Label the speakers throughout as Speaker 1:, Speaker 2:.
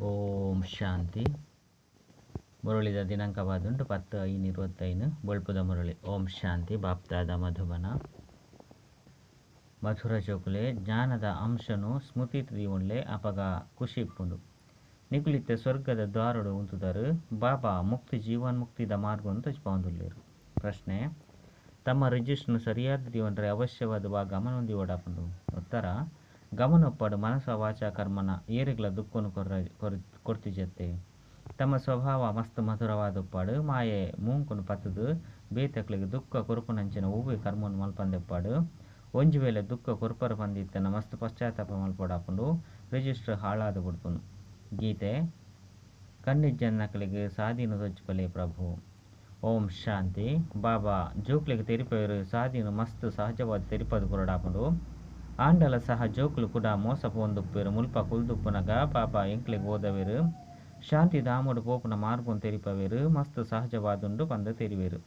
Speaker 1: ಓಂ ಶಾಂತಿ. ಮುರಳಿದ ದಿನಾಂಕವಾದುಂಡು 10/5/25. ಬೊಳ್ಪುದ ಮುರಳಿ. ಓಂ ಶಾಂತಿ. ಬಾಪ್ದಾದ ಮಧುಬನ. ಮಧುರ ಜೋಕುಲೆ ಜ್ಞಾನದ ಅಂಶನು ಸ್ಮೃತಿ ದೀವೊನ್ಲೆ ಅಪಗ ಖುಷಿ ಇಪ್ಪುಂಡು. ನಿಕುಲಿತ್ತೆ ಸ್ವರ್ಗದ ದ್ವಾರಡು ಉಂತುದರು. ಬಾಬಾ ಮುಕ್ತಿ ಜೀವನ್ಮುಕ್ತಿದ ಮಾರ್ಗವನ್ನು ತೋಜಿಪಾವೊಂದುಲ್ಲೆರ್. ಪ್ರಶ್ನೆ: ತಮ್ಮ ರಿಜಿಸ್ಟರ್ನು ಸರಿಯಾದ ದೀವೊನ್ರೆ ಅವಶ್ಯವಾದ ವಾ ಗಮನ ದೀವೊಡಾಪುಂಡು? ಉತ್ತರ: ಗಮನೊಪ್ಪಡು ಮನಸ ವಾಚ ಕರ್ಮನ ಏರೆಗ್ಲ ದುಃಖನು ಕೊರ್ತಿಜತ್ತೆ. ತಮ್ಮ ಸ್ವಭಾವ ಮಸ್ತ್ ಮಧುರವಾದುಪ್ಪಾಡು. ಮಾಯೆ ಮೂಂಕುನು ಪತ್ತುದು ಬೇತಕ್ಲೆಗ್ ದುಃಖ ಕೊರ್ಪುನಂಚಿನ ಒವ್ವೆ ಕರ್ಮನು ಮಲ್ಪಂದೆಪ್ಪಾಡು. ಒಂಜಿ ವೇಳೆ ದುಃಖ ಕೊರ್ಪರ ಪಂದಿತ್ತನ ಮಸ್ತ್ ಪಶ್ಚಾತ್ತಾಪ ಮಲ್ಪೊಡಾಪುಂಡು. ರಿಜಿಸ್ಟರ್ ಹಾಳಾದ್ ಬುಡ್ಪುನು. ಗೀತೆ: ಕಣ್ಣಿಜ್ಜನ್ನಕಲೆಗ್ ಸಾದಿನ ತೋಜಿಪಲೆ ಪ್ರಭು. ಓಂ ಶಾಂತಿ. ಬಾಬಾ ಜೋಕ್ಲೆಗ್ ತೆರಿಪವೆರ್ ಸಾದಿನ ಮಸ್ತ್ ಸಹಜವಾದ ತೆರಿಪದು ಕೊರಡಾಪುಂಡು. ಆಂಡಲ ಸಹ ಜೋಕುಲು ಕೂಡ ಮೋಸ ಪೋಂದುಪ್ಪೆರ್. ಮುಲ್ಪ ಕುಲ್ದುಪ್ಪುನಗ ಬಾಬಾ ಎಂಕ್ಲೆಗ್ ಓದವೆರ್. ಶಾಂತಿ ಧಾಮಡು ಪೋಪುನ ಮಾರ್ಗನ್ ತೆರಿಪವೆರ್. ಮಸ್ತ್ ಸಹಜವಾದುಂಡು ಪಂದ್ ತೆರಿವೆರ್.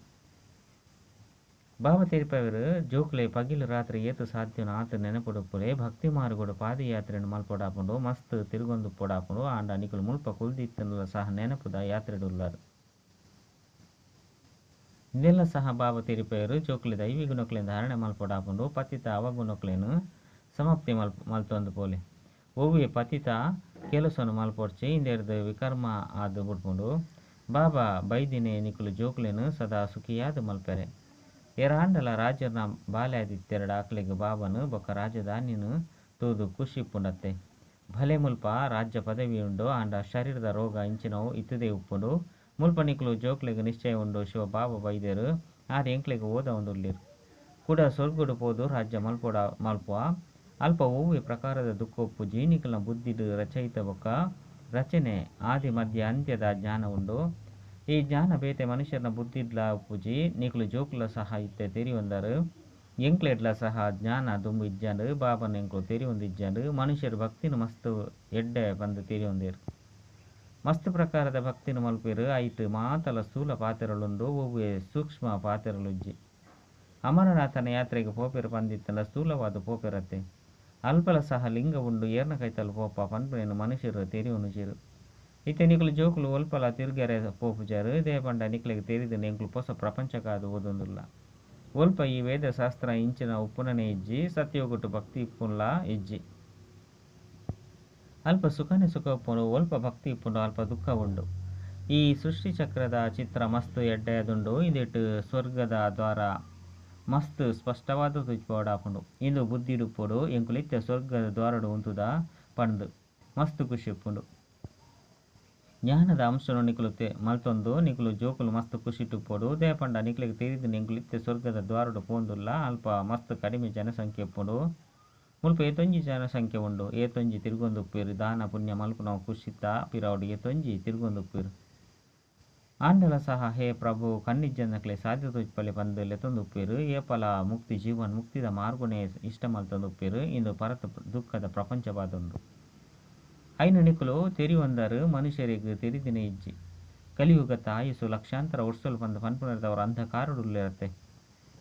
Speaker 1: ಬಾಬಾ ತೆರಿಪವೆರ್ ಜೋಕುಲೆ ಪಗಿಲು ರಾತ್ರಿ ಏತ್ ಸಾಧ್ಯನೋ ಆತ್ ನೆನಪುಡುಪ್ಪುಲೆ. ಭಕ್ತಿ ಮಾರ್ಗಡು ಪಾದಯಾತ್ರೆನ್ ಮಲ್ಪೊಡಾಪುಂಡು. ಮಸ್ತ್ ತಿರುಗೊಂದುಪ್ಪೊಡಾಪುಂಡು. ಆಂಡ ನಿಕುಲು ಮುಲ್ಪ ಕುಲ್ದಿತ್ತುಂಡಲ ಸಹ ನೆನಪುದ ಯಾತ್ರೆಡುಲ್ಲರ್. ಇದೆಲ್ಲ ಸಹ ಬಾಬಾ ತೆರಿಪವೆರ್ ಜೋಕುಲೆ ದೈವಿ ಗುಣಕ್ಲೆನ್ ಧಾರಣೆ ಮಲ್ಪೊಡಾಪುಂಡು. ಪತಿತ ಅವಗುಣಕ್ಲೆನ್ ಸಮಾಪ್ತಿ ಮಲ್ತೊಂದು ಪೋಲೆ. ಒವ್ವೆ ಪತಿತ ಕೆಲಸನು ಮಲ್ಪೊಡ್ಚಿ. ಇಂದೆರ್ದ್ ವಿಕರ್ಮ ಆದ್ ಬುಡ್ಪುಂಡು. ಬಾಬಾ ಬೈದಿನೇ ನಿಕುಲು ಜೋಕುಲೆನ್ ಸದಾ ಸುಖಿಯಾದ್ ಮಲ್ಪೆರೆ. ಏರಾಂಡಲ ರಾಜೆರ್ನ ಬಾಲ್ಯಾದಿತ್ತೆರ್ಡ ಅಕ್ಲೆಗ್ ಬಾಬಾನ್ ಬೊಕ್ಕ ರಾಜಧಾನಿನ್ ತೂದು ಖುಷಿ ಇಪ್ಪುಂಡತ್ತೆ. ಭಲೆ ಮುಲ್ಪ ರಾಜ್ಯ ಪದವಿ ಉಂಡು ಆಂಡ ಶರೀರದ ರೋಗ ಇಂಚಿನವು ಇತ್ತದೇ ಉಪ್ಪುಂಡು. ಮುಲ್ಪ ನಿಕುಲು ಜೋಕ್ಲೆಗ್ ನಿಶ್ಚಯ ಉಂಡು ಶಿವ ಬಾಬಾ ಬೈದೆರ್ ಆರ್ ಎಂಕ್ಲೆಗ್ ಓದಾವೊಂದುಲ್ಲೆರ್. ಕುಡ ಸ್ವರ್ಗಡ್ ಪೋದು ರಾಜ್ಯ ಮಲ್ಪುವ. ಅಲ್ಪ ಒವ್ವೆ ಪ್ರಕಾರದ ದುಃಖ ಉಪ್ಪುಜಿ. ನಿಕಲ್ನ ಬುದ್ಧಿಡ್ ರಚಯಿತ ಬೊಕ್ಕ ರಚನೆ ಆದಿ ಮಧ್ಯ ಅಂತ್ಯದ ಜ್ಞಾನ ಉಂಡು. ಈ ಜ್ಞಾನ ಬೇತೆ ಮನುಷ್ಯನ ಬುದ್ಧಿಡ್ಲ ಉಪ್ಪುಜಿ. ನಿಕುಲು ಜೋಕುಲ ಸಹ ಇತ್ತೆ ತೆರಿಯೊಂದರು. ಎಂಕ್ಲೆಡ್ಲ ಸಹ ಜ್ಞಾನ ದುಂಬು ಇಜ್ಜಂಡ್. ಬಾಬನ ಎಂಕುಲು ತೆರಿಯೊಂದು ಇಜ್ಜಂಡ್. ಮನುಷ್ಯರ ಭಕ್ತಿನ ಮಸ್ತ್ ಎಡ್ಡೆ ಪಂದ್ ತೆರಿಯೊಂದೆರ್. ಮಸ್ತ್ ಪ್ರಕಾರದ ಭಕ್ತಿನ ಮಲ್ಪೆರ್. ಐಟ್ ಮಾತಲ ಸ್ಥೂಲ ಪಾತೆರಲುಂಡು. ಒವ್ವೆ ಸೂಕ್ಷ್ಮ ಪಾತೆರಲುಜ್ಜಿ. ಅಮರನಾಥನ ಯಾತ್ರೆಗ್ ಪೋಪೆರ್ ಪಂದಿತ್ತಂಡ ಸ್ಥೂಲವಾದ ಪೋಪೆರತ್ತೆ. ಅಲ್ಪಲ ಸಹ ಲಿಂಗ ಉಂಡು. ಏರ್ನ ಕೈತಲ್ ಪೋಪ ಪನ್ಪುನೇನು ಮನುಷ್ಯರು ತೆರಿಯೊನುಜೆರ್. ಇತ್ತೆ ನಿಕುಲು ಜೋಕುಲು ಒಲ್ಪಲ ತಿರುಗೆರೆ ಪೋಪುಜಾರು. ದೇಪಂಡ ನಿಕ್ಲೆಗ್ ತೆರಿದು ಎಂಕುಲು ಪೊಸ ಪ್ರಪಂಚಕ್ಕಾದ್ ಓದೊಂದುಲ್ಲ. ಒಲ್ಪ ಈ ವೇದಶಾಸ್ತ್ರ ಇಂಚಿನ ಉಪ್ಪುನನೇ ಇಜ್ಜಿ. ಸತ್ಯೋಗಟ್ಟು ಭಕ್ತಿ ಇಪ್ಪುನ್ಲ ಇಜ್ಜಿ. ಅಲ್ಪ ಸುಖನೇ ಸುಖ ಉಪ್ಪುಂಡು. ಒಲ್ಪ ಭಕ್ತಿ ಇಪ್ಪುಂಡು ಅಲ್ಪ ದುಃಖ ಉಂಡು. ಈ ಸೃಷ್ಟಿ ಚಕ್ರದ ಚಿತ್ರ ಮಸ್ತ್ ಎಡ್ಡೆಯಾದುಂಡು. ಇಂದೆಟ್ ಸ್ವರ್ಗದ ದ್ವಾರ ಮಸ್ತ್ ಸ್ಪಷ್ಟವಾದ ತೋಜಿಪೋಡಾಪುಂಡು. ಇಂದು ಬುದ್ಧಿಡುಪ್ಪೊಡು ಎಂಕುಲು ಇತ್ತೆ ಸ್ವರ್ಗದ ದ್ವಾರಡು ಉಂತುದ ಪಂದ್ ಮಸ್ತ್ ಖುಷಿ ಉಪ್ಪುಂಡು. ಜ್ಞಾನದ ಅಂಶನು ನಿಕುಲು ಮಲ್ತೊಂದು ನಿಕುಲು ಜೋಕುಲು ಮಸ್ತ್ ಖುಷಿಟುಪ್ಪೊಡು. ದೇಪಂಡ ನಿಕ್ಲೆಗ್ ತೆರಿದು ಎಂಕುಲು ಇತ್ತೆ ಸ್ವರ್ಗದ ದ್ವಾರಡು ಪೋಂದುಲ್ಲ. ಅಲ್ಪ ಮಸ್ತ್ ಕಡಿಮೆ ಜನಸಂಖ್ಯೆ ಉಪ್ಪುಂಡು. ಮುಲ್ಪ ಏತೊಂಜಿ ಜನಸಂಖ್ಯೆ ಉಂಡು. ಏತೊಂಜಿ ತಿರುಗೊಂದುಪ್ಪೆರ್. ದಾನ ಪುಣ್ಯ ಮಲ್ಪುನವು ಖುಷಿತ ಪಿರವುಡು ಏತೊಂಜಿ ತಿರುಗೊಂದುಪ್ಪೆರ್. ಆಂಡಲ ಸಹ ಹೇ ಪ್ರಭು ಕಣ್ಣಿಜ್ಜಂದಕ್ಲೆ ಸಾಧ್ಯ ತೋಜಿಪಲೆ ಪಂದ್ ಲೆತ್ತೊಂದುಪ್ಪೆರ್. ಏಪಲ ಮುಕ್ತಿ ಜೀವನ್ ಮುಕ್ತಿದ ಮಾರ್ಗನೇ ಇಷ್ಟ ಮಲ್ತೊಂದುಪ್ಪೆರ್. ಇಂದು ಪರತ ದುಃಖದ ಪ್ರಪಂಚವಾದುಂಡು. ಐನು ನಿಕುಲು ತೆರಿಯೊಂದರು. ಮನುಷ್ಯರಿಗೆ ತೆರಿದಿನ ಇಜ್ಜಿ. ಕಲಿಯುಗದ ಆಯುಸ್ಸು ಲಕ್ಷಾಂತರ ವರ್ಷಲು ಪಂದ್ ಪನ್ಪುನದವರು ಅಂಧಕಾರಡುಲ್ಲೆರತ್ತೆ.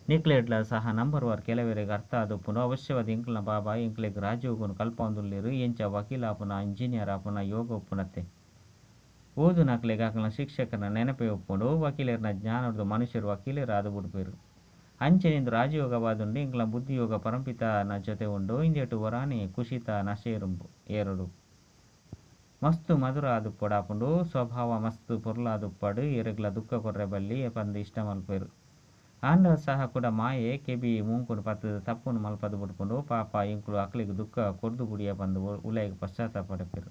Speaker 1: ನಿಕ್ಲೆಡ್ಲ ಸಹ ನಂಬರ್ ವಾರ್ ಕೆಲವರಿಗೆ ಅರ್ಥ ಆದುಪ್ಪುಂಡು. ಅವಶ್ಯವಾದ ಎಂಕ್ಲನ ಬಾಬಾ ಎಂಕ್ಲೆಗ್ ರಾಜಯೋಗನು ಕಲ್ಪೊಂದುಲ್ಲೆರ್. ಎಂಚ ವಕೀಲ ಆಪುನ ಇಂಜಿನಿಯರ್ ಆಪುನ ಯೋಗ ಉಪ್ಪುನತ್ತೆ. ಓದುನಕ್ಲೆಗ್ ಅಕ್ಲೆನ ಶಿಕ್ಷಕನ ನೆನಪೇ ಉಪ್ಪುಂಡು. ವಕೀಲರ್ನ ಜ್ಞಾನದ ಮನುಷ್ಯರು ವಕೀಲರು ಆದ್ ಬುಡ್ಪೆರ್. ಅಂಚನೆ ಇಂದು ರಾಜಯೋಗವಾದುಂಡು. ಎಂಕ್ಲನ ಬುದ್ಧಿಯೋಗ ಪರಂಪಿತನ ಜೊತೆ ಉಂಡು. ಇಂದೆಟ್ ಒರಾನೆ ಕುಷಿತ ನಶೆ ಏರಡು. ಮಸ್ತ್ ಮಧುರ ಆದುಪ್ಪೊಡಾಪುಂಡು. ಸ್ವಭಾವ ಮಸ್ತ್ ಪೊರ್ಲಾದುಪ್ಪಡು. ಏರೆಗ್ಲ ದುಃಖ ಕೊರ್ರೆ ಬಲ್ಲಿ ಪಂದ್ ಇಷ್ಟ ಮಲ್ಪೆರ್. ಆಂಡಲ ಸಹ ಕೂಡ ಮಾಯೆ ಕೆಬಿ ಮೂಂಕುನು ಪತ್ತುದು ತಪ್ಪುನು ಮಲ್ಪದು ಬುಡ್ಪುಂಡು. ಪಾಪ ಎಂಕುಲು ಅಕ್ಲೆಗ್ ದುಃಖ ಕೊರ್ದು ಬುಡಿಯ ಪಂದ್ ಉಲಯಿಗ್ ಪಶ್ಚಾತ್ತಾಪ ಪಡೆಪೆರ್.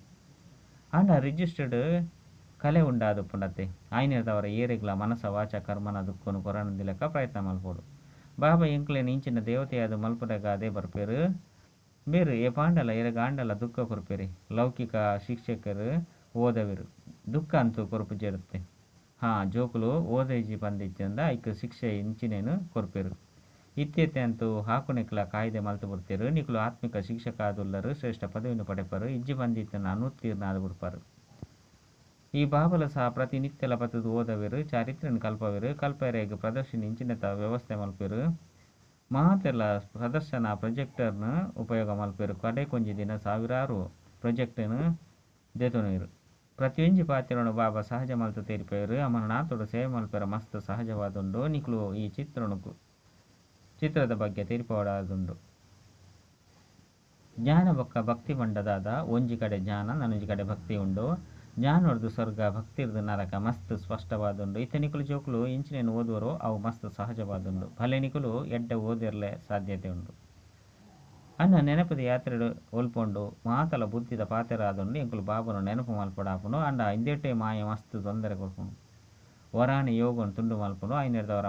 Speaker 1: ಆಂಡ ರಿಜಿಸ್ಟರ್ಡ್ ಕಲೆ ಉಂಡಾದುಪ್ಪುಂಡತ್ತೆ. ಆಯ್ನೆರ್ದವರ ಏರೆಗ್ಲ ಮನಸ ವಾಚ ಕರ್ಮನ ದುಃಖನು ಕೊರನಂದಿಲೆಕ್ಕ ಪ್ರಯತ್ನ ಮಲ್ಪೊಡು. ಬಾಬಾ ಎಂಕ್ಲೆನ್ ಇಂಚಿನ ದೇವತೆಯಾದ ಮಲ್ಪುನಗಾದೇ ಬರ್ಪೆರ್. ಬೇರು ಏಪಾಂಡಲ ಎರೆಗಾಂಡಲ ದುಃಖ ಕೊರ್ಪೆರೆ. ಲೌಕಿಕ ಶಿಕ್ಷಕರು ಓದವೆರು. ದುಃಖ ಅಂತೂ ಕೊರ್ಪುಜೆರುತ್ತೆ. ಹಾ ಜೋಕುಲು ಓದೇಜಿ ಪಂದಿತ್ತಂಡ ಐಕ್ ಶಿಕ್ಷೆ ಇಂಚಿನೇನು ಕೊರ್ಪೆರು. ಇತ್ಯತೆ ಅಂತೂ ಹಾಕುನೆಕ್ಲ ಕಾಯ್ದೆ ಮಲ್ತು ಬಿಡ್ತೇರು. ನಿಕುಲು ಆತ್ಮಿಕ ಶಿಕ್ಷಕ ಆದುಲ್ಲರು. ಶ್ರೇಷ್ಠ ಪದವಿಯನ್ನು ಪಡೆಪರು. ಇಜ್ಜಿ ಪಂದಿತ್ತನ ಅನುತ್ತೀರ್ಣ ಆದ್ ಬಿಡ್ಪಾರು. ಈ ಬಾಬಲ ಸಹ ಪ್ರತಿನಿತ್ಯಲ ಪತ್ತದು ಓದವೆರು. ಚಾರಿತ್ರ್ಯನ್ ಕಲ್ಪವೆರು. ಕಲ್ಪೆರೆಗ್ ಪ್ರದರ್ಶನ ಇಂಚಿನತ ವ್ಯವಸ್ಥೆ ಮಲ್ಪೆರು. ಮಾತೆರ್ಲ ಪ್ರದರ್ಶನ ಪ್ರೊಜೆಕ್ಟರ್ನ ಉಪಯೋಗ ಮಲ್ಪೆರು. ಕಡೆ ಕೊಂಜಿ ದಿನ ಸಾವಿರಾರು ಪ್ರೊಜೆಕ್ಟರ್ನ್ ದೆತೊನುವೆರು. ಪ್ರತಿಯೊಂಜಿ ಪಾತೆರೊನು ಬಾಬಾ ಸಹಜ ಮಲ್ತ್ ತೆರಿಪೆರ್. ಅಮರನಾಥೋಡು ಸೇವೆ ಮಲ್ಪೆರೆ ಮಸ್ತ್ ಸಹಜವಾದುಂಡು. ನಿಕುಲು ಈ ಚಿತ್ರೊನು ಚಿತ್ರದ ಬಗ್ಗೆ ತೆರಿಪಾವೊಡಾದುಂಡು. ಜ್ಞಾನ ಬೊಕ್ಕ ಭಕ್ತಿ ಪಂಡ ದಾದ? ಒಂಜಿ ಕಡೆ ಜ್ಞಾನ ನನೊಂಜಿ ಕಡೆ ಭಕ್ತಿ ಉಂಡು. ಜ್ಞಾನೊರ್ದು ಸ್ವರ್ಗ ಭಕ್ತಿರ್ದ್ ನರಕ ಮಸ್ತ್ ಸ್ಪಷ್ಟವಾದುಂಡು. ಇತ್ತೆ ನಿಕುಲು ಜೋಕುಲು ಇಂಚಿನೆನ್ ಓದುವರೋ ಅವು ಮಸ್ತ್ ಸಹಜವಾದುಂಡು. ಭಲೆ ನಿಕುಲು ಎಡ್ಡೆ ಓದೆರ್ಲೆ ಸಾಧ್ಯತೆ ಉಂಡು. ಅನ್ನ ನೆನಪುದ ಯಾತ್ರೆಡ್ ಒಲ್ಪೊಂಡು ಮಾತಲ ಬುದ್ಧಿದ ಪಾತೆರ ಆದುಂಡು. ಎಂಕುಲು ಬಾಬನ ನೆನಪು ಮಲ್ಪೊಡಾಪುಂಡು. ಆಂಡ ಇಂದೆಟೇ ಮಾಯ ಮಸ್ತ್ ತೊಂದರೆ ಕೊರ್ಪುಂಡು. ವರಾನೆ ಯೋಗನ್ ತುಂಡು ಮಲ್ಪುಂಡು. ಐನೆರ್ದವರ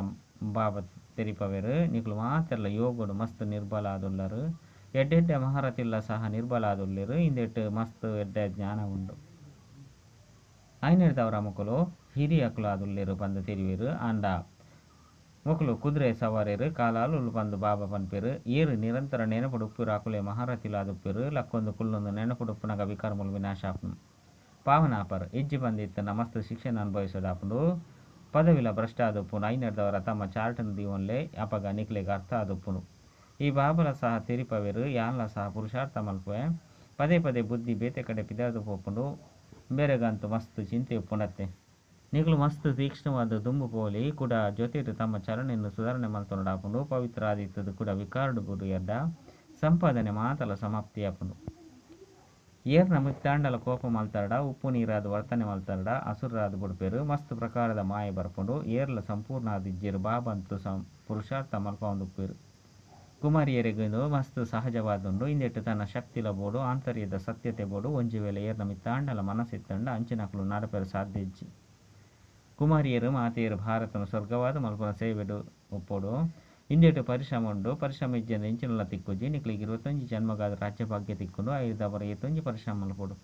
Speaker 1: ಬಾಬಾ ತೆರಿಪವೆರ್ ನಿಕುಲು ಮಾತೆರ್ಲ ಯೋಗಡ್ ಮಸ್ತ್ ನಿರ್ಬಲ ಆದುಲ್ಲರ್. ಎಡ್ಡೆ ಎಡ್ಡೆ ಮಹಾರಥಿಲ್ಲ ಸಹ ನಿರ್ಬಲ ಆದುಲ್ಲೆರ್. ಇಂದೆಟ್ ಮಸ್ತ್ ಎಡ್ಡೆ ಜ್ಞಾನ ಉಂಡು. ಐನೆರ್ದವರ ಮೊಕುಲು ಹಿರಿಯಕುಲು ಆದುಲ್ಲೆರ್ ಪಂದ್ ತೆರಿವೆರ್. ಆಂಡ ಮೊಕುಲು ಕುದುರೆ ಸವಾರೆರ್ ಕಾಲಾಲುಲು ಪಂದ್ ಬಾಬಾ ಪನ್ಪೆರ್. ಏರ್ ನಿರಂತರ ನೆನಪುಡು ಉಪ್ಪುವೆರ್ ಅಕುಲೇ ಮಹಾರಥಿಲು ಆದುಪ್ಪೆರ್. ಲಕ್ಕೊಂದು ಕುಲ್ಲೊಂದು ನೆನಪುಡು ಉಪ್ಪುನಗ ವಿಕರ್ಮಲು ವಿನಾಶ ಆಪುಂಡು. ಪಾವನ ಆಪರ್. ಇಜ್ಜಿ ಪಂದ್ ಇತ್ತ್ಂಡ ಮಸ್ತ್ ಶಿಕ್ಷೆನ್ ಅನುಭವಿಸೊಡಾಪುಂಡು. ಪದವಿಲ ಭ್ರಷ್ಟ ಆದುಪ್ಪುಂಡು. ಐನೆರ್ದವರ ತಮ್ಮ ಚಾರ್ಟ್ನ್ ದೀವೊನ್ಲೆ ಅಪಗ ನಿಕ್ಲೆಗ್ ಅರ್ಥ ಆದುಪ್ಪುಂಡು. ಈ ಬಾಬಲ ಸಹ ತೆರಿಪವೆರ್ ಯಾನ್ಲ ಸಹ ಪುರುಷಾರ್ಥ ಮಲ್ಪುವೆ. ಪದೇ ಪದೇ ಬುದ್ಧಿ ಬೇತೆ ಕಡೆ ಪಿದಾದ್ ಪೋಪುಂಡು. ಬೇರೆಗಂತೂ ಮಸ್ತ್ ಚಿಂತೆ ಉಪ್ಪುಂಡತ್ತೆ. ನಿಕುಲು ಮಸ್ತ್ ತೀಕ್ಷ್ಣವಾದ್ ದುಂಬು ಪೋವೊಲಿ. ಕುಡ ಜೊತೆಟ್ ತಮ್ಮ ಚಲನೆನ್ ಸುಧಾರಣೆ ಮಲ್ತೊನೊಡಾಪುಂಡು. ಪವಿತ್ರ ಆದಿತ್ತುದು ಕುಡ ವಿಕಾರಡ್ ಬೂರಿಯರ್ಡ ಸಂಪಾದನೆ ಮಾತಲ ಸಮಾಪ್ತಿ ಆಪುಂಡು. ಏರ್ನ ಮಿತ್ತಾಂಡಲ ಕೋಪ ಮಲ್ತರ್ಡ ಉಪ್ಪು ನೀರಾದ್ ವರ್ತನೆ ಮಲ್ತರ್ಡ ಅಸುರರಾದ್ ಬುಡ್ಪೆರ್. ಮಸ್ತ್ ಪ್ರಕಾರದ ಮಾಯೆ ಬರ್ಪುಂಡು. ಏರ್ಲ ಸಂಪೂರ್ಣ ಆದಿಜ್ಜೆರ್. ಬಾಬಾ ಅಂತೂ ಪುರುಷಾರ್ಥ ಮಲ್ಪವೊಂದುಪ್ಪುವೆರ್. ಕುಮಾರಿಯೆರೆಗ್ ಇಂದು ಮಸ್ತ್ ಸಹಜವಾದುಂಡು. ಇಂದೆಟ್ ತನ್ನ ಶಕ್ತಿಲ ಬೋಡು, ಆಂತರ್ಯದ ಸತ್ಯತೆ ಬೋಡು. ಒಂಜಿ ವೇಳೆ ಏರ್ನ ಮಿತ್ತಾಂಡಲ ಮನಸ್ಸಿತ್ತಂಡ ಅಂಚಿನಕುಲು ನಡಪೆರೆ ಸಾಧ್ಯ ಇಜ್ಜಿ. ಕುಮಾರಿಯರು ಮಾತೆಯರು ಭಾರತನ ಸ್ವರ್ಗವಾದ ಮಲ್ಪುನ ಸೇವೆಡ್ ಉಪ್ಪೊಡು. ಇಂದೆಟ್ ಪರಿಶ್ರಮ ಉಂಡು. ಪರಿಶ್ರಮ ಇಜ್ಜಂದೆ ಇಂಚಿನಲ ತಿಕ್ಕುಜಿ. ನಿಕ್ಲೆಗ್ 21 ಜನ್ಮಗಾದ ರಾಜ್ಯ ಭಾಗ್ಯ ತಿಕ್ಕುಂಡು. ಐರ್ದವರ ಏತೊಂಜಿ ಪರಿಶ್ರಮ ಮಲ್ಪೊಡು.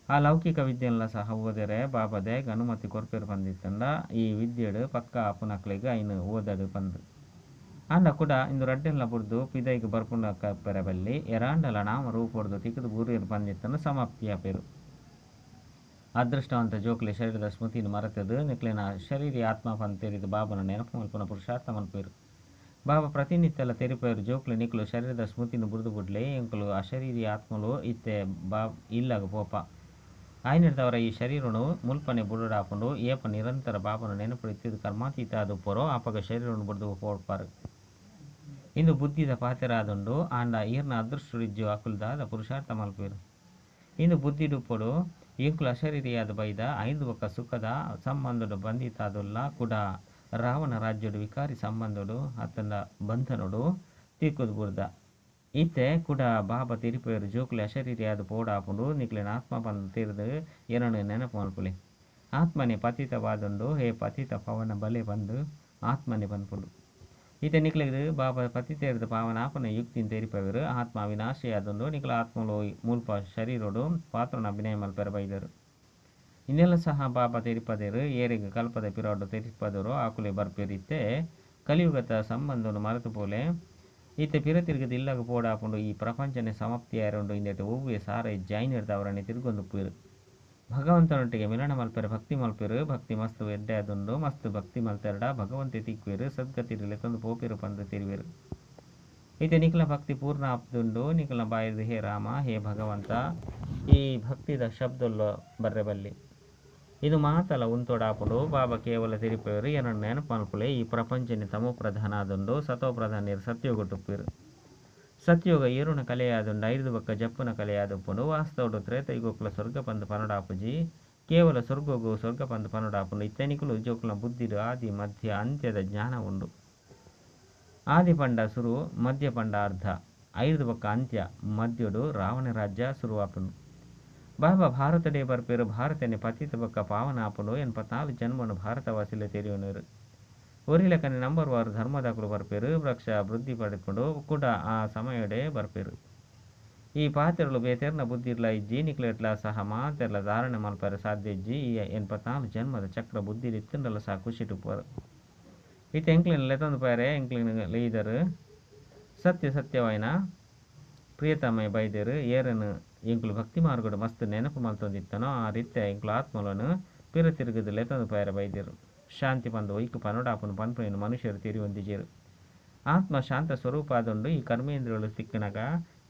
Speaker 1: ಆ ಲೌಕಿಕ ವಿದ್ಯೆನ್ಲ ಸಹ ಓದೆರೆ ಬಾಬಾ ದಾಯೆಗ್ ಅನುಮತಿ ಕೊರ್ಪೆರ್ ಪಂದಿತ್ತಂಡ ಈ ವಿದ್ಯೆಡ್ ಪಕ್ಕ ಆಪುನಕ್ಲೆಗ್ ಐನ್ ಓದಡ್ ಪಂದ್. ಆಂಡ ಕುಡ ಇಂದು ರಡ್ಡೆನ್ಲ ಬುಡ್ದು ಪಿದೈಗ್ ಬರ್ಪುನ ಪೆರೆ ಬಲ್ಲಿ. ಎರಾಂಡಲ ನಾಮ ರೂಪೊಡ್ದು ತಿಕ್ಕುದು ಬೂರ್ಯೆರ್ ಪಂದಿತ್ತಂಡ ಸಮಾಪ್ತಿ ಆಪೆರ್. ಅದೃಷ್ಟವಂತ ಜೋಕ್ಲೆ ಶರೀರದ ಸ್ಮೃತಿನ್ ಮರೆತುದು ನಿಕ್ಲೆನ ಶರೀರಿ ಆತ್ಮ ಪಂದ್ ತೆರಿದು ಬಾಬನ ನೆನಪು ಮಲ್ಪುನ ಪುರುಷಾರ್ಥ ಮಲ್ಪುವೆರ್. ಬಾಬಾ ಪ್ರತಿನಿತ್ಯಲ ತೆರಿಪೆರ್ ಜೋಕ್ಲೆ ನಿಕುಲು ಶರೀರದ ಸ್ಮೃತಿನ್ ಬುಡ್ದು ಬುಡ್ಲೆ. ಎಂಕುಲು ಅಶರೀರಿ ಆತ್ಮಲು ಇತ್ತೆ ಬಾ ಇಲ್ಲಗ್ ಪೋಪ. ಆಯ್ನೆಡ್ದಾವರ ಈ ಶರೀರನು ಮುಲ್ಪನೆ ಬುಡೊಡಾಪುಂಡು. ಏಪ ನಿರಂತರ ಬಾಬನ ನೆನಪು ಇತ್ತಿದ್ ಕರ್ಮಾತೀತ ಆದುಪ್ಪರೋ ಆಪಗ ಶರೀರನು ಬುಡ್ದು ಪೋಡ್ಪಾರ್. ಇಂದು ಬುದ್ಧಿದ ಪಾತೆರ ಆದುಂಡು. ಆಂಡ ಈರ್ನ ಅದೃಷ್ಟಡಿಜ್ಜೋ ಅಕುಲು ದಾದ ಪುರುಷಾರ್ಥ ಮಲ್ಪುವೆರ್. ಇಂದು ಬುದ್ಧಿಡುಪ್ಪೊಡು. ಎಂಕುಲು ಅಶರೀರಿಯಾದ ಬೈದ ಐದು ಬೊಕ್ಕ ಸುಖದ ಸಂಬಂಧಡು ಬಂಧಿತಾದುಲ್ಲ. ಕುಡ ರಾವಣ ರಾಜ್ಯಡು ವಿಕಾರಿ ಸಂಬಂಧಡು ಅತ್ತಂಡ ಬಂಧನಡು ತಿಕ್ಕುದು ಬುಡ್ದ. ಇತ್ತೆ ಕುಡ ಬಾಬಾ ತೆರಿಪೆರ್ ಜೋಕುಲು ಅಶರೀರಿಯಾದ ಪೋಡಾಪುಂಡು. ನಿಕ್ಲೆನ ಆತ್ಮ ಪಂದ್ ತೆರಿದು ಏನನ್ನು ನೆನಪು ಮಲ್ಪುಲೆ. ಆತ್ಮನೆ ಪತಿತವಾದುಂಡು. ಹೇ ಪತಿತ ಪವನ ಬಲೆ ಪಂದ್ ಆತ್ಮನೆ ಪನ್ಪುಂಡು. ಇತ್ತೆ ನಿಕ್ಲೆಗ್ ಬಾಬಾ ಪತಿತೆರ್ದ್ ಪಾವನ ಆಪುನ ಯುಕ್ತಿನ್ ತೆರಿಪವೆರ್. ಆತ್ಮ ಅವಿನಾಶಿಯಾದುಂಡು. ನಿಕ್ಲ ಆತ್ಮಲು ಮುಲ್ಪ ಶರೀರೊಡು ಪಾತ್ರನ ಅಭಿನಯ ಮಲ್ಪೆರೆ ಬೈದೆರ್. ಇಂದೆಲ್ಲ ಸಹ ಬಾಬಾ ತೆರಿಪದೆರ್. ಏರೆಗ್ ಕಲ್ಪದ ಪಿರವುಡು ತೆರಿಪದರೋ ಆಕುಲೆ ಬರ್ಪೆರ್. ಇತ್ತೆ ಕಲಿಯುಗದ ಸಂಬಂಧನು ಮರೆತು ಪೋಲೆ. ಇತ್ತೆ ಪಿರ ತಿರುಗದ ಇಲ್ಲಗ್ ಪೋಡಾಪುಂಡು. ಈ ಪ್ರಪಂಚನೆ ಸಮಾಪ್ತಿ ಆಯೆರುಂಡು. ಇಂದೆಟ್ ಒವ್ವೆ ಸಾರ ಇಜ್ಜಿ. ಐನೆರ್ದವರನೆ ತಿರುಗೊಂದುಪ್ಪುವೆರ್. ಭಗವಂತನೊಟ್ಟಿಗೆ ಮಿಲನ ಮಲ್ಪೆರೆ ಭಕ್ತಿ ಮಲ್ಪೆರ್. ಭಕ್ತಿ ಮಸ್ತ್ ಎಡ್ಡೆ ಆದುಂಡು. ಮಸ್ತ್ ಭಕ್ತಿ ಮಲ್ತೆರ್ಡ ಭಗವಂತೆ ತಿಕ್ಕುವೆರ್. ಸದ್ಗತಿಡ್ ಲೆತೊಂದು ಪೋಪೆರ್ ಪಂದ್ ತೆರಿವೆರ್. ಇತ್ತೆ ನಿಕ್ಲ ಭಕ್ತಿ ಪೂರ್ಣ ಆಪುದುಂಡು. ನಿಕ್ಲ ಬಾಯಿರ್ದ್ ಹೇ ರಾಮ ಹೇ ಭಗವಂತ ಈ ಭಕ್ತಿದ ಶಬ್ದೊಲ್ಲ ಬರ್ರೆ ಬಲ್ಲಿ. ಇದು ಮಾತಲ ಉಂತೊಡಾಪುಂಡು. ಬಾಬಾ ಕೇವಲ ತೆರಿಪೆರ್ ಎನನ್ ನೆನಪು ಮಲ್ಪುಲೆ. ಈ ಪ್ರಪಂಚನೆ ತಮೋ ಪ್ರಧಾನ ಆದುಂಡು. ಸತೋ ಪ್ರಧಾನಿಯರು ಸತ್ಯೋಗಟ್ಟುಪ್ಪೆರ್. ಸತ್ಯೋಗ ಏರುನ ಕಲೆಯಾದುಂಡು. ಐರ್ದ್ ಬೊಕ್ಕ ಜಪ್ಪುನ ಕಲೆಯಾದುಪ್ಪುಂಡು. ವಾಸ್ತವಡು ತ್ರೇತಯುಗಕ್ಕುಲ ಸ್ವರ್ಗ ಪಂದ್ ಪನೊಡಾಪುಜಿ. ಕೇವಲ ಸ್ವರ್ಗಗು ಸ್ವರ್ಗ ಪಂದ್ ಪನೊಡಾಪುಂಡು. ಇತ್ತೆ ನಿಕುಲು ಜೋಕುಲ್ನ ಬುದ್ಧಿಡ್ ಆದಿ ಮಧ್ಯ ಅಂತ್ಯದ ಜ್ಞಾನ ಉಂಡು. ಆದಿ ಪಂಡ ಸುರು, ಮಧ್ಯ ಪಂಡ ಅರ್ಧ, ಐರ್ದ್ ಬೊಕ್ಕ ಅಂತ್ಯ. ಮಧ್ಯಡು ರಾವಣ ರಾಜ್ಯ ಸುರುವಾಪುಂಡು. ಬಾಬಾ ಭಾರತಡೇ ಬರ್ಪೆರ್. ಭಾರತನೇ ಪತಿತ ಬೊಕ್ಕ ಪಾವನ ಆಪುಂಡು. 84 ಜನ್ಮನು ಭಾರತವಾಸಿಲೆ ತೆರಿಯೊನುವೆರ್. ಒರಿಲಕನೆ ನಂಬರ್ ವಾರು ಧರ್ಮದಾಕುಲು ಬರ್ಪೆರ್. ವೃಕ್ಷ ವೃದ್ಧಿ ಪಡೆಪುಂಡು. ಕುಡ ಆ ಸಮಯಡೇ ಬರ್ಪೆರ್. ಈ ಪಾತೆರಲು ಬೇತೆರ್ನ ಬುದ್ಧಿಡ್ಲ ಇಜ್ಜಿ. ನಿಕ್ಲೆಟ್ಲ ಸಹ ಮಾತೆರ್ಲ ಧಾರಣೆ ಮಲ್ಪೆರೆ ಸಾಧ್ಯ ಇಜ್ಜಿ. ಈ 84 ಜನ್ಮದ ಚಕ್ರ ಬುದ್ಧಿಡ್ ಇತ್ತುಂಡಲ ಸಹ ಖುಷಿಟುಪ್ಪುವರು. ಇತ್ತೆ ಎಂಕ್ಲೆನ್ ಲೆತೊಂದು ಪೋಯೆರೆ ಎಂಕ್ಲೆನ್ ಲೆಯ್ದರ್. ಸತ್ಯ ಸತ್ಯವಾಯಿನ ಪ್ರಿಯತಮೆ ಬೈದೆರ್. ಏರನ್ ಎಂಕುಲು ಭಕ್ತಿ ಮಾರ್ಗಡು ಮಸ್ತ್ ನೆನಪು ಮಲ್ತೊಂದಿತ್ತನೋ ಆ ರೀತಿ ಎಂಕುಲು ಆತ್ಮಲನು ಪಿರ ತಿರುಗುದು ಲೆತೊಂದು ಪೋಯೆರೆ ಬೈದೆರ್. ಶಾಂತಿ ಪಂದ್ ಒಯ್ಕ್ ಪನೊಡಾಪುಂಡು ಪನ್ಪುನೆನ್ ಮನುಷ್ಯರು ತೆರಿಯೊಂದಿಜೆರ್. ಆತ್ಮ ಶಾಂತ ಸ್ವರೂಪ ಆದುಂಡು. ಈ ಕರ್ಮೇಂದ್ರಿಯಗಳು ತಿಕ್ಕುನಗ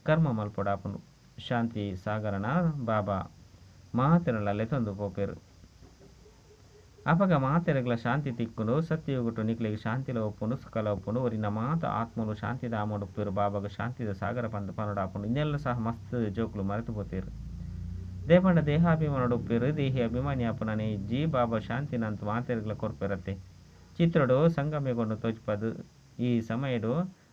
Speaker 1: ಕರ್ಮ ಮಲ್ಪೊಡಾಪುಂಡು. ಶಾಂತಿ ಸಾಗರನ ಬಾಬಾ ಮಾತೆರೆನ್ಲ ಲೆತೊಂದು ಪೋಪೆರ್. ಅಪಗ ಮಾತೆರೆಗ್ಲ ಶಾಂತಿ ತಿಕ್ಕುಂಡು. ಸತ್ಯಯುಗಟ್ ನಿಕ್ಲೆಗ್ ಶಾಂತಿಲ ಉಪ್ಪುಂಡು ಸುಖಲ ಉಪ್ಪುಂಡು. ಒರಿನ ಮಾತ ಆತ್ಮಲು ಶಾಂತಿಧಾಮಡ್ ಉಪ್ಪುವೆರ್. ಬಾಬಾಗ್ ಶಾಂತಿದ ಸಾಗರ ಪಂದ್ ಪನೊಡಾಪುಂಡು. ಇಂದೆನ್ಲ ಸಹ ಮಸ್ತ್ ಜೋಕುಲು ಮರೆತ್ ಪೋತೆರ್. ದೇಪಂಡ ದೇಹಾಭಿಮಾನಡ್ ಉಪ್ಪುವೆರ್. ದೇಹಿ ಅಭಿಮಾನಿ ಆಪುನನೇ ಇಜ್ಜಿ. ಬಾಬಾ ಶಾಂತಿನ್ ಅಂತ್ ಮಾತೆರೆಗ್ಲ ಕೊರ್ಪೆರತ್ತೆ. ಚಿತ್ರಡ್ ಸಂಗಮಯುಗನ್ ತೋಜ್ಪಾದ್ ಈ ಸಮಯಡ್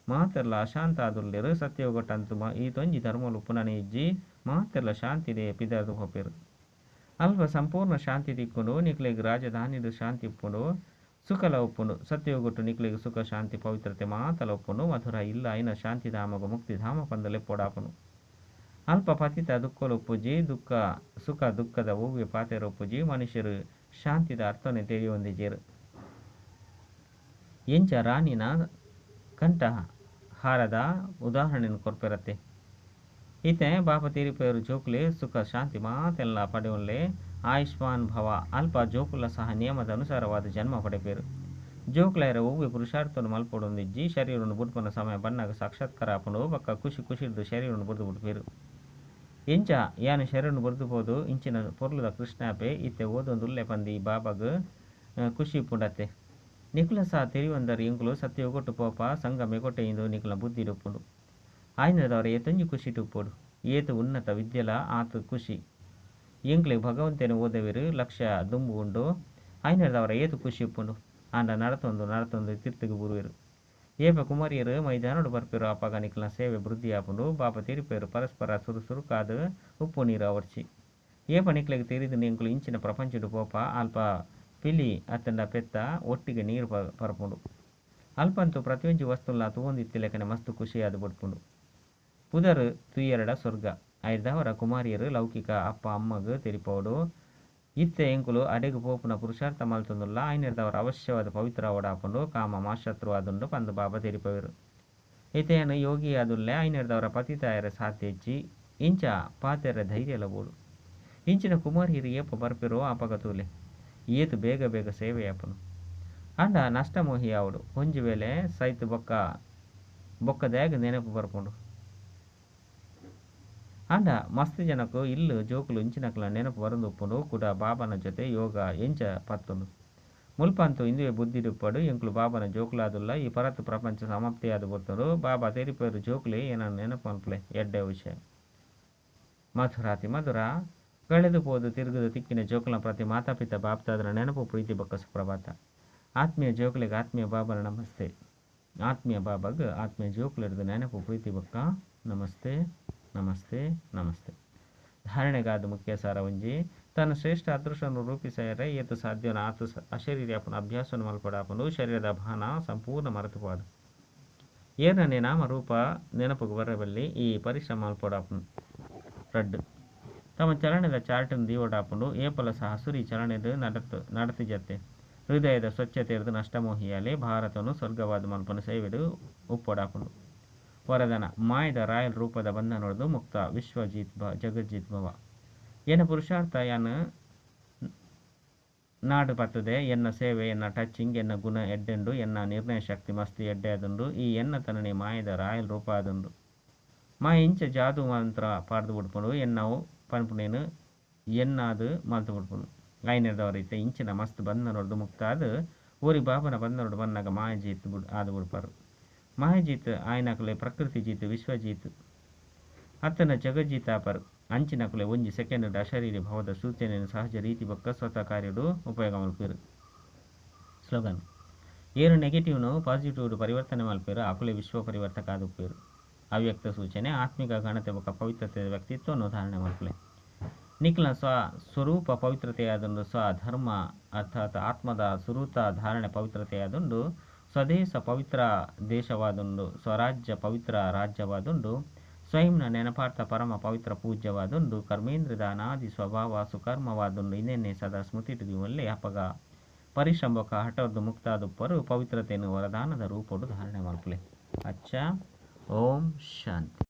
Speaker 1: ಮಾತೆರ್ಲ ಅಶಾಂತ ಆದುಲ್ಲೆರ್. ಸತ್ಯಯುಗಟ್ ಅಂತ್ ಈತೊಂಜಿ ಧರ್ಮಲು ಉಪ್ಪುನನೇ ಇಜ್ಜಿ. ಮಾತೆರ್ಲ ಶಾಂತಿಡೆ ಪಿದರ್ದ್ ಪೋಪೆರ್. ಅಲ್ಪ ಸಂಪೂರ್ಣ ಶಾಂತಿ ತಿಕ್ಕುಂಡು. ನಿಕ್ಲೆಗ್ ರಾಜಧಾನಿಡ್ ಶಾಂತಿ ಉಪ್ಪುಂಡು. ಸುಖಲ ಉಪ್ಪುಂಡು. ಸತ್ಯಯುಗಟ್ ನಿಕ್ಲೆಗ್ ಸುಖ, ಶಾಂತಿ, ಪವಿತ್ರತೆ ಮಾತಲ ಉಪ್ಪುಂಡು. ಮಧುರ ಇಲ್ಲ ಆಯಿನ ಶಾಂತಿಧಾಮಗ್ ಮುಕ್ತಿಧಾಮ ಪಂದ್ ಲೆಪ್ಪೊಡಾಪುಂಡು. ಅಲ್ಪ ಪತಿತ ದುಃಖಲು ಉಪ್ಪುಜಿ. ದುಃಖ ಸುಖ ದುಃಖದ ಒವ್ವೆ ಪಾತೆರ ಉಪ್ಪುಜಿ. ಮನುಷ್ಯರು ಶಾಂತಿದ ಅರ್ಥನೆ ತೆರಿಯೊಂದಿಜೆರ್. ಎಂಚ ರಾಣಿನ ಕಂಠ ಹಾರದ ಉದಾಹರಣೆನ್ ಕೊರ್ಪೆರತ್ತೆ. ಇತ್ತೆ ಬಾಬಾ ತೆರಿಪೆರ್ ಜೋಕುಲೆ ಸುಖ ಶಾಂತಿ ಮಾತೆಲ್ಲ ಪಡೆಯೊನ್ಲೆ ಆಯುಷ್ಮಾನ್ ಭವ. ಅಲ್ಪ ಜೋಕುಲ ಸಹ ನಿಯಮದ ಅನುಸಾರವಾದ ಜನ್ಮ ಪಡೆಪೆರ್. ಜೋಕುಲಾಯೆರೆ ಒವ್ವೆ ಪುರುಷಾರ್ಥನ್ ಮಲ್ಪೊಡೊಂದಿಜ್ಜಿ. ಶರೀರನ್ ಬುಡ್ಪುನ ಸಮಯ ಬನ್ನಗ ಸಾಕ್ಷಾತ್ಕಾರ ಆಪುಂಡು. ಬೊಕ್ಕ ಖುಷಿ ಖುಷಿರ್ದ್ ಶರೀರನ್ ಬುಡ್ದು ಬುಡ್ಪೆರ್. ಎಂಚ ಯಾನ್ ಶರೀರನ್ ಬುಡ್ದು ಪೋದು ಇಂಚಿನ ಪೊರ್ಲುದ ಕೃಷ್ಣಾಪೆ ಇತ್ತೆ ಓದೊಂದುಲ್ಲೆ ಪಂದ್ ಈ ಬಾಬಾಗ್ ಖುಷಿ ಇಪ್ಪುಂಡತ್ತೆ. ನಿಕುಲ ಸಹ ತೆರಿಯೊಂದರ್ ಎಂಕುಲು ಸತ್ಯಯುಗಟ್ ಪೋಪ ಸಂಗಮಯುಗಟ್ ಇಂದು ನಿಕುಲ್ನ ಬುದ್ಧಿಡ್ ಉಪ್ಪುಂಡು. ಆಯಿನದವರ ಏತೊಂಜಿ ಖುಷಿಟ್ ಉಪ್ಪೊಡು. ಏತ್ ಉನ್ನತ ವಿದ್ಯೆಲ ಆತ್ ಖುಷಿ. ಎಂಕ್ಲೆ ಭಗವಂತನ ಓದವೆರ್ ಲಕ್ಷ್ಯ ದುಂಬು ಉಂಡು. ಆಯಿನದವರ ಏತ್ ಖುಷಿ ಉಪ್ಪುಂಡು. ಆಂಡ ನಡತೊಂದು ನಡತೊಂದು ತಿರ್ತುಗು ಬೂರುವೆರ್. ಏಪ ಕುಮಾರಿಯರು ಮೈದಾನಡ್ ಬರ್ಪೆರ್ ಅಪಗ ನಿಕಲ್ನ ಸೇವೆ ವೃದ್ಧಿ ಆಪುಂಡು. ಬಾಬಾ ತೆರಿಪೆರ್ ಪರಸ್ಪರ ಸುರು ಸುರುಕಾದ್ ಉಪ್ಪು ನೀರು ಅವರ್ಚಿ. ಏಪ ನಿಕ್ಲೆಗ್ ತೆರಿದು ಎಂಕುಲು ಇಂಚಿನ ಪ್ರಪಂಚಡ್ ಪೋಪ ಅಲ್ಪ ಪಿಲಿ ಅತ್ತಂಡ ಪೆತ್ತ ಒಟ್ಟಿಗೆ ನೀರು ಪರಪುಂಡು. ಅಲ್ಪಂತೂ ಪ್ರತಿಯೊಂಜಿ ವಸ್ತುಲ ತೂವೊಂದಿತ್ತಿಲೆಕನೆ ಮಸ್ತ್ ಖುಷಿಯಾದ್ ಬುಡ್ಪುಂಡು. ಪುದರ್ ತುಯ್ಯೆರಡ ಸ್ವರ್ಗ. ಐರ್ದಾವರ ಕುಮಾರಿಯರು ಲೌಕಿಕ ಅಪ್ಪ ಅಮ್ಮಗ್ ತೆರಿಪೋಡು. ಇತ್ತೆ ಎಂಕುಲು ಅಡೆಗ್ ಪೋಪುನ ಪುರುಷಾರ್ಥ ಮಲ್ತೊಂದುಲ್ಲ. ಐನೆರ್ದಾವರ ಅವಶ್ಯವಾದ ಪವಿತ್ರ ಆವೊಡಾಪುಂಡು. ಕಾಮ ಮಹಾಶತ್ರು ಆದುಂಡು ಪಂದ್ ಬಾಬಾ ತೆರಿಪವೆರ್. ಇತ್ತೆ ಯಾನ್ ಯೋಗಿ ಆದುಲ್ಲೆ. ಐನೆರ್ದಾವರ ಪತಿತಾಯೆರೆ ಸಾಧ್ಯ ಇಜ್ಜಿ. ಇಂಚ ಪಾತೆರೆ ಧೈರ್ಯಲ ಬೋಡು. ಇಂಚಿನ ಕುಮಾರಿಯರು ಏಪ ಬರ್ಪೆರೋ ಅಪಗ ತೂಲೆ. ಏತ್ ಬೇಗ ಬೇಗ ಸೇವೆ ಆಪುಂಡು. ಆಂಡ ನಷ್ಟ ಮೋಹಿ ಆವೊಡು. ಒಂಜಿ ವೇಳೆ ಸೈತ್ ಬೊಕ್ಕ ಬೊಕ್ಕ ದಾಯೆಗ್ ನೆನಪು ಬರ್ಪುಂಡು. ಆಂಡ ಮಸ್ತ್ ಜನಕ್ ಇಲ್ಲ್ ಜೋಕುಲು ಇಂಚಿನಕ್ಲೆನ ನೆನಪು ಬರೊಂದು ಉಪ್ಪುಂಡು. ಕುಡ ಬಾಬಾನ ಜೊತೆ ಯೋಗ ಎಂಚ ಪತ್ತುಂಡು. ಮುಲ್ಪಂತೂ ಇಂದುವೆ ಬುದ್ಧಿಡುಪ್ಪಡು ಎಂಕುಲು ಬಾಬಾನ ಜೋಕುಲಾದುಲ್ಲ. ಈ ಪರತ್ ಪ್ರಪಂಚ ಸಮಾಪ್ತಿಯಾದ್ ಬರ್ತುಂಡು. ಬಾಬಾ ತೆರಿಪೆರ್ ಜೋಕುಲೆ ಏನನ್ನು ನೆನಪು ಮಲ್ಪುಲೆ. ಎಡ್ಡೆ ವಿಷಯ. ಮಧುರಾತಿ ಮಧುರ ಕಳೆದು ಪೋದು ತಿರುಗುದು ತಿಕ್ಕಿನ ಜೋಕುಲನ ಪ್ರತಿ ಮಾತಾಪಿತ ಬಾಪ್ದಾದನ ನೆನಪು ಪ್ರೀತಿ ಬೊಕ್ಕ ಸುಪ್ರಭಾತ. ಆತ್ಮೀಯ ಜೋಕುಲೆಗ್ ಆತ್ಮೀಯ ಬಾಬನ ನಮಸ್ತೆ. ಆತ್ಮೀಯ ಬಾಬಾಗ್ ಆತ್ಮೀಯ ಜೋಕುಲೆರ್ದ್ ನೆನಪು ಪ್ರೀತಿ ಬೊಕ್ಕ ನಮಸ್ತೆ ನಮಸ್ತೆ ನಮಸ್ತೆ. ಧಾರಣೆಗಾದ ಮುಖ್ಯ ಸಾರ ಒಂಜಿ ತನ್ನ ಶ್ರೇಷ್ಠ ಅದೃಷ್ಟವನ್ನು ರೂಪಿಸಯರೆ ಏತ್ ಸಾಧ್ಯನ ಆತ್ ಅಶರೀರಿ ಆಪುನ ಅಭ್ಯಾಸವನ್ನು ಮಲ್ಪೊಡಾಪುಂಡು. ಶರೀರದ ಭಾನ ಸಂಪೂರ್ಣ ಮರೆತು ಪೋಡು. ಏರ್ನನೆ ನಾಮ ರೂಪ ನೆನಪುಗು ಬರಬಲ್ಲಿ ಈ ಪರಿಶ್ರಮ ಮಲ್ಪೊಡಾಪುಂಡು. ರಡ್ಡ್ ತಮ್ಮ ಚಲನೆದ ಚಾರ್ಟನ್ ದೀವೊಡಾಪುಂಡು. ಏಪಲ ಸಹ ಹಸುರಿ ಚಲನೆಡ್ ನಡತಿಜತ್ತೆ. ಹೃದಯದ ಸ್ವಚ್ಛತೆರ್ದ್ ನಷ್ಟಮೋಹಿಯಾಲೆ ಭಾರತವನ್ನು ಸ್ವರ್ಗವಾದ ಮಲ್ಪುನ ಸೇವೆಡ್ ಉಪ್ಪೊಡಾಪುಂಡು. ವರದಾನ ಮಾಯದ ರಾಯಲ್ ರೂಪದ ಬಂಧನೊರ್ದು ಮುಕ್ತ ವಿಶ್ವಜೀತ್ ಜಗಜ್ಜೀತ್ ಭವ. ಎನ್ನ ಪುರುಷಾರ್ಥ ಯಾನ್ ನಾಡು ಪತ್ತದೆ. ಎನ್ನ ಸೇವೆ ಎನ್ನ ಟಚಿಂಗ್ ಎನ್ನ ಗುಣ ಎಡ್ಡೆಂಡು. ಎನ್ನ ನಿರ್ಣಯ ಶಕ್ತಿ ಮಸ್ತ್ ಎಡ್ಡೆ ಆದುಂಡು. ಈ ಎನ್ನ ತನನೆ ಮಾಯದ ರಾಯಲ್ ರೂಪ ಆದುಂಡು. ಮಾಯ ಇಂಚ ಜಾದೂ ಮಂತ್ರ ಪಾಡ್ದು ಬುಡ್ಪುಂಡು. ಎನ್ನವು ಪನ್ಪುನೇನು ಎನ್ನಾದ್ ಮಲ್ತು ಬುಡ್ಪುಂಡು. ಐನೆರ್ದವರ ಇತ್ತೆ ಇಂಚಿನ ಮಸ್ತ್ ಬಂಧನೊರ್ದು ಮುಕ್ತ ಆದ್ ಒರಿ ಬಾಬನ ಬಂಧನೊಡು ಬನ್ನಗ ಮಾಯಜೀತ್ ಆದ್ ಬುಡ್ಪಾರು. ಮಾಯಜೀತ್ ಆಯನಕುಲೆ ಪ್ರಕೃತಿ ಜೀತ್ ವಿಶ್ವಜೀತ್ ಅತ್ತನ ಜಗಜ್ಜೀತ್ ಆಪರು. ಅಂಚಿನಕುಲೆ ಒಂಜಿ ಸೆಕೆಂಡ್ ಅಶರೀರಿ ಭಾವದ ಸೂಚನೆಯನ್ನು ಸಹಜ ರೀತಿ ಬೊಕ್ಕ ಸ್ವತಃ ಕಾರ್ಯಡು ಉಪಯೋಗ ಮಲ್ಪೆರು. ಸ್ಲೋಗನ್ ಏರು ನೆಗೆಟಿವ್ನು ಪಾಸಿಟಿವ್ ಪರಿವರ್ತನೆ ಮಲ್ಪೆರು ಅಕುಲೆ ವಿಶ್ವ ಪರಿವರ್ತಕ ಆದುಪ್ಪೆರು. ಅವ್ಯಕ್ತ ಸೂಚನೆ ಆತ್ಮಿಕ ಘನತೆ ಬೊಕ್ಕ ಪವಿತ್ರತೆಯ ವ್ಯಕ್ತಿತ್ವವನ್ನು ಧಾರಣೆ ಮಲ್ಪುಲೆ. ನಿಕ್ಲ ಸ್ವ ಸ್ವರೂಪ ಪವಿತ್ರತೆಯಾದುಂಡು. ಸ್ವಧರ್ಮ ಅರ್ಥಾತ್ ಆತ್ಮದ ಸುರೂತ ಧಾರಣೆ ಪವಿತ್ರತೆಯಾದುಂಡು. ಸ್ವದೇಶ ಪವಿತ್ರ ದೇಶವಾದುಂಡು. ಸ್ವರಾಜ್ಯ ಪವಿತ್ರ ರಾಜ್ಯವಾದುಂಡು. ಸ್ವಯಂನ ನೆನಪಾರ್ಥ ಪರಮ ಪವಿತ್ರ ಪೂಜ್ಯವಾದುಂಡು. ಕರ್ಮೇಂದ್ರಿಯದ ಅನಾದಿ ಸ್ವಭಾವ ಸುಕರ್ಮವಾದುಂಡು. ಇಂದೆನ್ನೇ ಸದಾ ಸ್ಮೃತಿಟ್ ದೀವೊನ್ಲೆ. ಅಪಗ ಪರಿಶ್ರಮ ಬೊಕ್ಕ ಹಠರ್ದು ಮುಕ್ತಾದುಪ್ಪರು. ಪವಿತ್ರತೆಯನ್ನು ವರದಾನದ ರೂಪೊಡು ಧಾರಣೆ ಮಲ್ಪುಲೆ. ಅಚ್ಚ ಓಂ ಶಾಂತಿ.